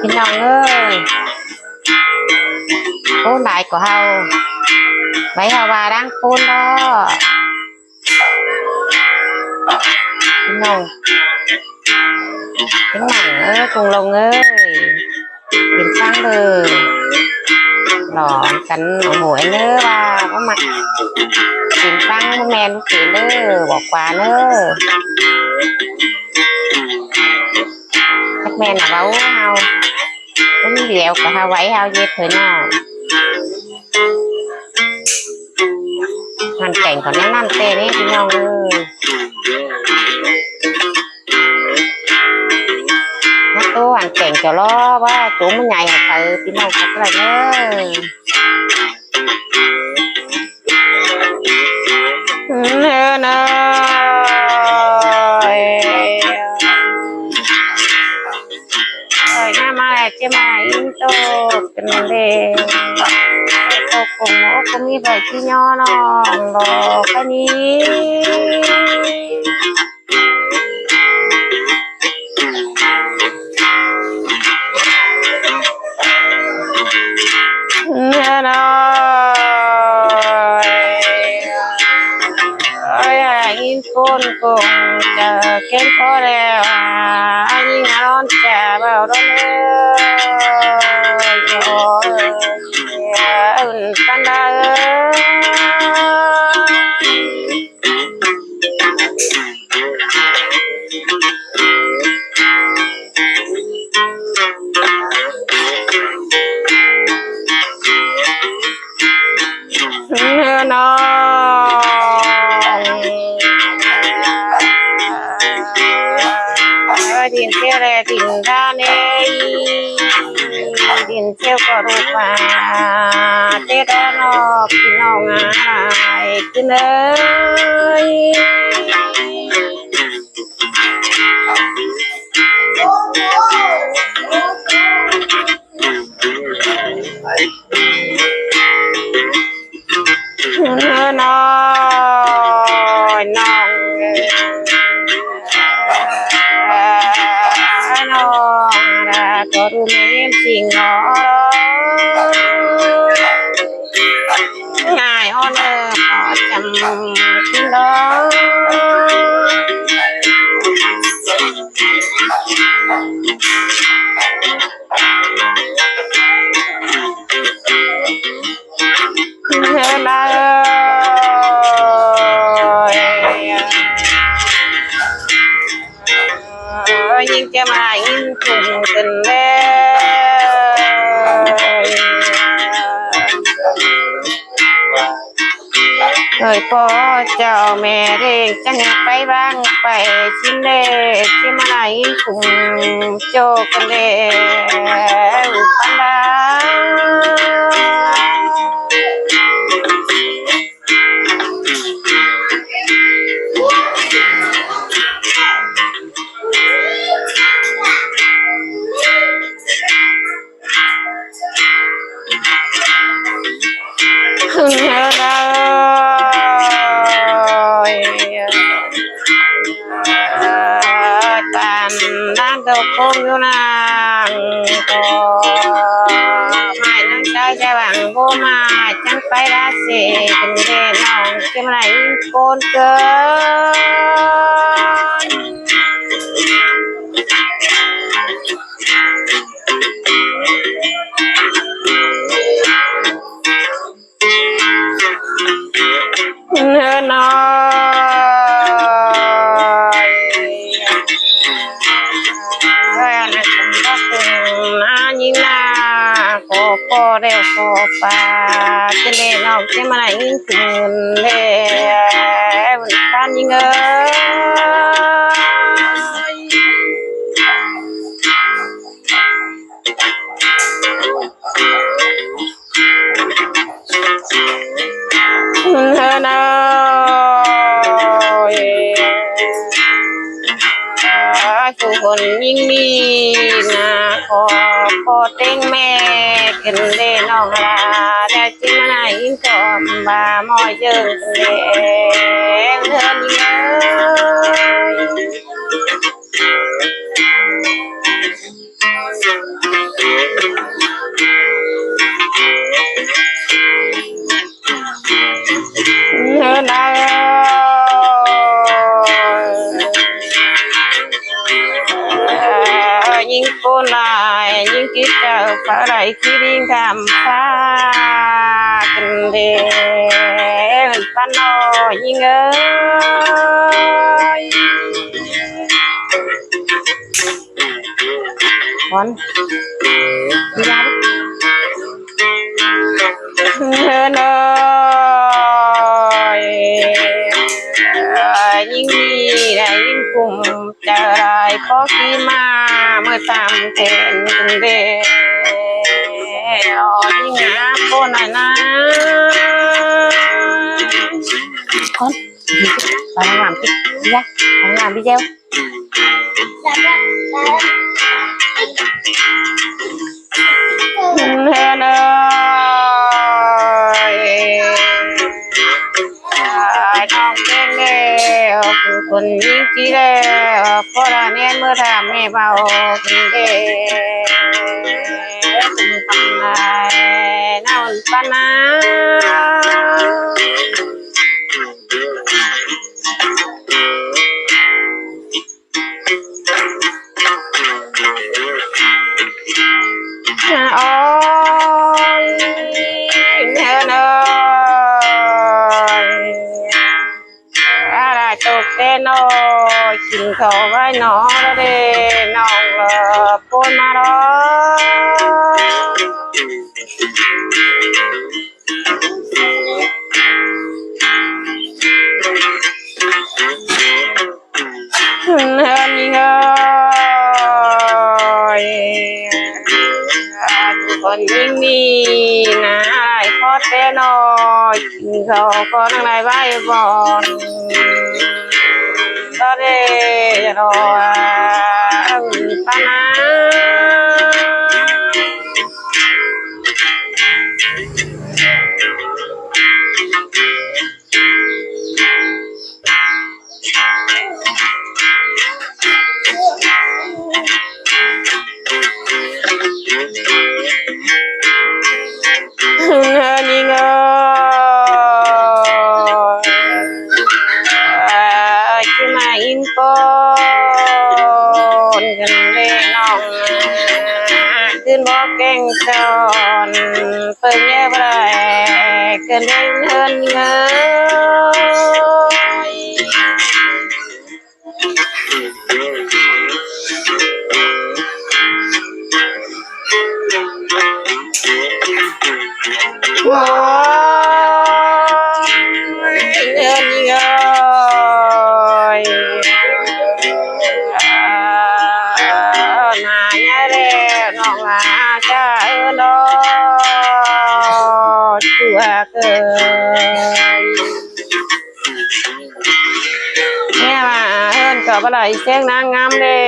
ພີ່ນ້ອງເອີຍ ໂອ້ ຫຼາຍກວ່າເຮົາ ໄວ້ເຮົາວ່າດັງໂພນເນາະ ພີ່ນ້ອງ ເປັນຫຍັງເອີຍ ກຸງລົງເອີຍ ກິນຟັງເດີ ຫຼອນກັນ ໂອ້ໂຫ ເດີວ່າບໍ່ມັກກິນຟັງ ແມ່ນເປັນເດີ ບອກວ່າເດີ ຈັກແມ່ນເວົ້າເຮົາ ຄົນດຽວກໍຫາໄວ້ເຮົາເຮັດເພິ່ນເນາະ ງານແຕ່ງກໍແນວນັ້ນແຕ່ນີ້ ພີ່ນ້ອງເອີຍ ມາໂຕງານແຕ່ງຈະລໍວ່າໂຈງມັນໃຫຍ່ໃສ່ ພີ່ນ້ອງກໍໄດ້ເດີ. ເອີ ເອີ ເອີຍ ມາ ມາແລ້ວ ຈະມາອິນໂຕກັນເດ້ ໂຕກົງໂອ ກໍມີໃບທີ່ຍໍນ້ອງດອກກະນີ້. ເອີ ນ້ອຍ ໂອ້ຍ ຍິງຄົນຄົງຈະເກັ່ງພໍແລ້ວ ຍິງອາລອນຈະເວົ້າດົນເອີຍ ໂອ້ຍ ເອີ້ນປັນດາເອີຍ. ເອີ ນ້ອງ ດິນເຊວແລດິນດາເນ ດິນເຊວກໍລູກວ່າເຕດອນອກ ພີ່ນ້ອງອ້າຍ ຄືເອີຍ. ເອີ ນ້ອຍ ນ້ອງເອີຍ ນ້ອງລະກໍຮູ້ແມ່ນຈິງເນາະ ງ່າຍອ່ອນເອີ ພໍຈຳກິນດອກ. ເອີ ນາເອີຍ ຍິງຈະມາອິນຄຸນເປັນແລ ເອີຍ ພໍ່ເຈົ້າແມ່ເດ້ງ ຈັ່ງໄປວາງໄປຊິນເດ ຊິມາໄລກຸມໂຈກເດ ອຸປັນດາ. ເອີຍ ຕາມນາງດອກໂຄງຢູ່ນາງກໍ ໝາຍນາງຊາຍຈະຫວັງບໍ່ມາ ຈັ່ງໄປລາເສກັນເດ ນ້ອງຈະມາໄດ້ໂກນເກີນ. ເອີ ນ້ອຍ ເອີ ນາຍິງນາ ຂໍ ຂໍແລ້ວຂໍປາກ ຈະແລນ້ອງຈະມາໄດ້ຄືນແລ້ວ ທ່ານຍິງເອີຍ. ເອີ ນ້ອຍ ຜູ້ຄົນຍິ່ງມີນາ ຂໍ ຂໍແຕ່ງແມ່ຂຶ້ນເດ້ນ້ອງຫຼ້າ ແລ້ວຊິມາໄດ້ກໍມາໝໍເຢິງເດ້ ເອີ ນີ້ເອີຍ. ຍິງໂກນຫຼາຍ ຍິງຈິດເຈົ້າຟ້າໄຫຼ ຂີ້ລິງທຳພາກັນເດ້ ປານ້ອຍຍິງເອີຍ. ຄວັນ ເອີ ນ້ອຍ ຍິງນີ້ນະ ຍິງກຸ້ມໃຈຫຼາຍ ຂໍຂີ່ມ້າເມືອຕາມແຜນເດ້ ອໍ ຍິງຫາຄົນນະນາ ຄວັນ ໄປທາງໜ້າ ໄປທາງໜ້າ ໄປແລ້ວ ເຮືອນເອີຍ ອ້າຍນ້ອງເປັນແລ້ວ ຜູ້ຄົນຍິງຊິແລ້ວ ພໍລະແນມເມືອຖາມແມ່ເວົ້າເດ້ ຄຸນຄຳນາຍນາວປານາ. ໂອ້ຍ ເອີ ນ້ອຍ ອາລາຕົກແຕ່ນ້ອຍ ກິນເຂົ້າໄວ້ໜໍລະເດ້ ນ້ອງເລີບໂພນມາລອ. ເຮືອນນີ້ເອີຍ ຄົນຍິງນີ້ນາ ອ້າຍຂໍແຕ່ນ້ອຍ ກິນເຂົ້າກໍນັ່ງໄດ້ໄວ້ບ່ອນ ກໍເດ້ລໍປານາ. ເຮີຍ ຍິງເອີຍ ຊິມາອິງກ່ອນກັນເດ້ນ້ອງ ຄືນບໍ່ແກ້ງສອນ ເບິ່ງແຍບໄດ້ ເກີນເດີນເຮືອນເອີຍ. ໂອ້ຍ ເອີຍ ໜ້າຍາແລ້ວນ້ອງອາຈາເອີຍ ດອກຕົວເກີຍ. ແມ່ວ່າເອີ້ນກໍບໍ່ໄດ້ ສຽງນາງງາມເດ້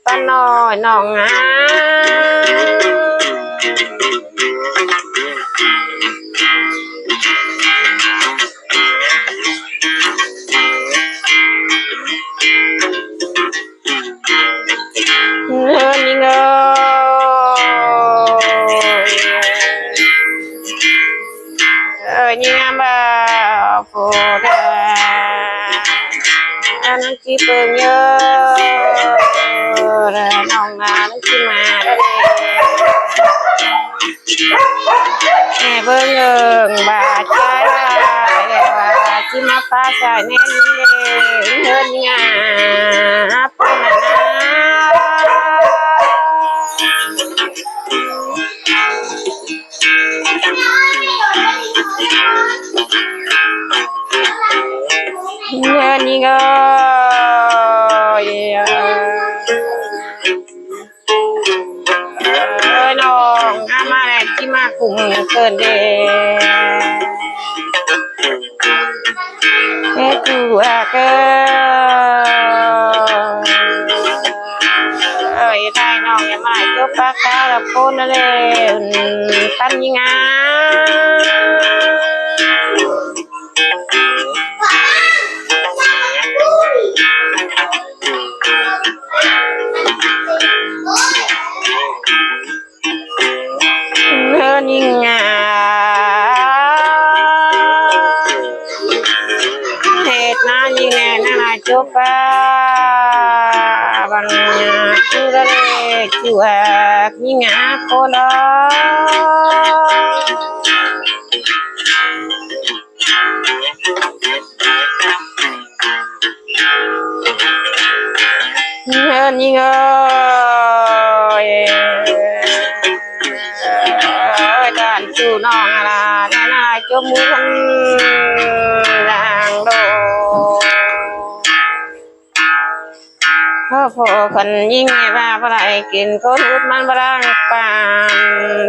ປ້ານ້ອຍນ້ອງງາມ. ເອີ ຍິງເອີຍ ເອີ ຍິງງາມບໍ່ຜູ້ໃດ ອັນນັ້ນຊິເບິ່ງເອີ ນ້ອງນາ ນັ້ນຊິມາເດີ ແມ່ເບິ່ງເອີ ບາດໃຈຫຼາຍ ແລ້ວວ່າຊິມາປາໃສ່ແມ່ນີ້ເດ້ ເຮືອນຍາ ເງິນນີ້ເອີຍ ເອີຍ ນ້ອງຫາມາແລ້ວຊິມາກຸ້ມເກີນເດ້ ແມ່ຕົວເກີນ ເອີຍ ໄດ້ນ້ອງຢ່າມາຈົບປາກກາລະໂພນເດ້ ຕັນຍິງອາ. ເຮີຍ ຍິງອາ ເຮັດນາຍິງແນ່ນາ ຈົບປາບັງຍາ ຈູລະເລກຈວກຍິງຫາຄົນດອກ ເອີ ຍິງເອີຍ ເອີຍ ທ່ານສູ່ນ້ອງລະ ແນວນາຍຈົມມືເພິ່ນຢ່າງໂດ ເພາະຜູ້ຄົນຍິງວ່າບໍ່ໄດ້ກິນ ຄົນອຶດມັນບໍ່ລ້າງປານ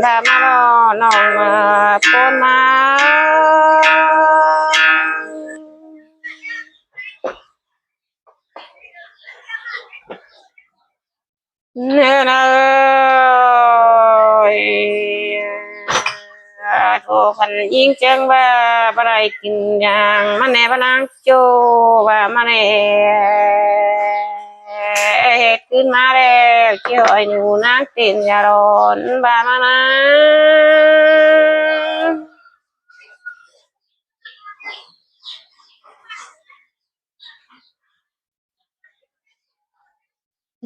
ຖ້າມາລໍນ້ອງມາໂພນມາ ເອີ ນາເອີຍ ໂທ ຄັນຍິງຈັ່ງວ່າບໍ່ໄດ້ກິນຫຍັງ ມາແນ່ ວ່ານາງໂຈ ວ່າມາແນ່ ເຮັດຄືນມາແລ້ວ ຊິຫ້ອຍໜູນາງເຕັ້ນຢ່າຮ້ອນ ວ່າມານາ.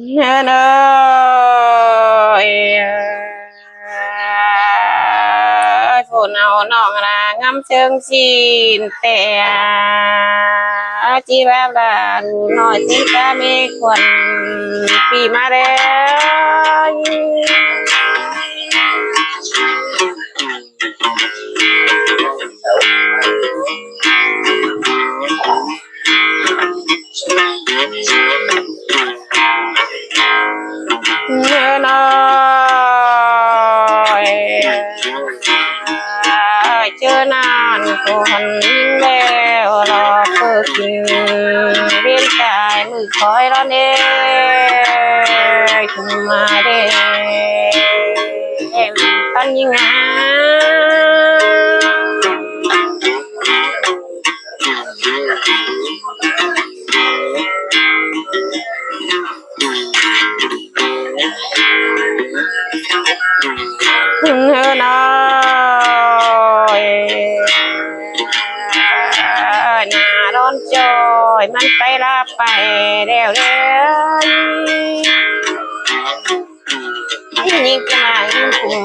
ເອີ ເອີ ໂພນເອົານ້ອງລະງາມເຊີງຊີ້ນແຕ່ ຈີບາບລາໜູນ້ອຍ ຕີນຕາເມຄວັນ ປີມາແລ້ວ. ເອີ ນ້ອຍ ເຈີນານຄົນຍິງແລ້ວ ລອບເປີກິນ ເວນກາຍມື້ ຄອຍລະເນ ຂຶ້ນມາເດ້ ປັນຍິງຫາ ເຮີນ້ອຍ ໜ້າຮ້ອນຈ້ອຍ ມັນໄປລາໄປແລ້ວເດີ ຍິງຈະມາຍິງກຸງ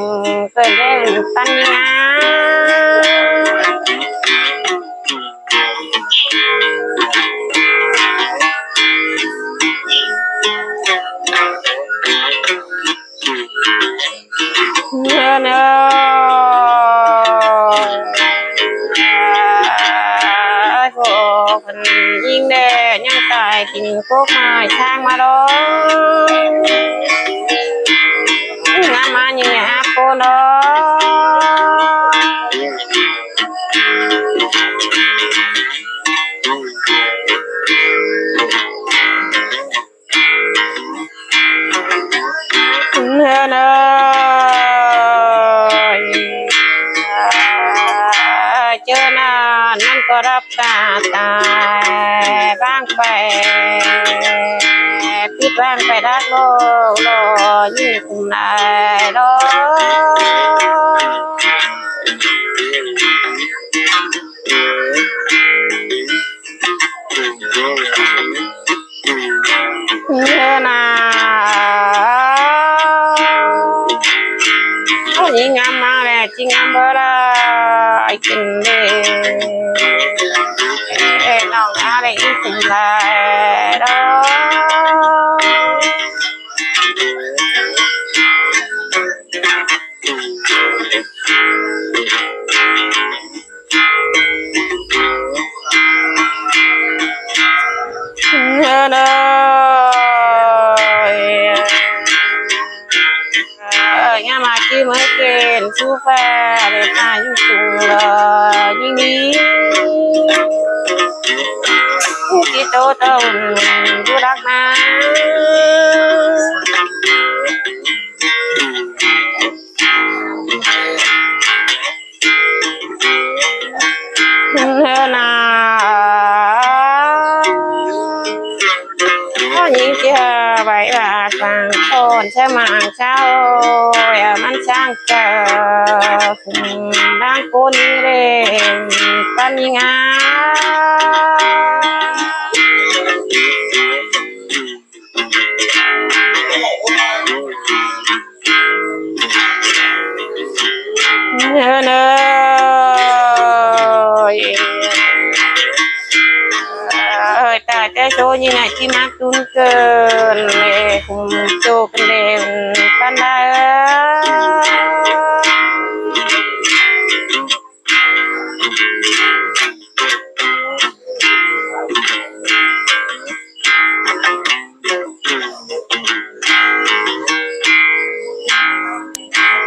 ເກີດເລື່ອງປັນຍາ ເອີ ເອີ ພວກເພິ່ນຍິງແດ່ ຍັງຕາຍກິນກົກໄມ້ ທາງມາດອກ ງາມມາຍິງຫາໂປນດອກ. ເອີ ເອີ ເຈີນານມັນກໍຮັບຕາຕາຍ ວາງໄປ ປິດວາງໄປດັກໂລ ລໍຍິງກຸມນາຍລໍ. ເອີ ນາ ໂອ້ ຍິງງາມມາແລ້ວ ຈິງງາມບໍ່ໄດ້ກິນເດ້ ເອີ ນ້ອງອາໄດ້ກິນຫຼາຍດອກ. ເອີ ເອີ ຍາມມາກິນມື້ເກນຊູຟ້າ ໄດ້ມາຢູ່ສູງລອຍຍິງດີ ທີ່ໂຕເຈົ້າຢູ່ດັກນາ. ເຮີນາ ຍິງເຈອໃບວ່າສ້າງຄອນໃສ່ມາງເຈົ້າ ມັນຊ່າງເກີດ ດັ່ງຄົນເລນປັນງາມ. ແຕ່ໂຊຍິງໃນທີ່ມັກຕຸນເກີນ ແລຄຸມໂຈກັນເດັ່ນປານໃດເອີຍ.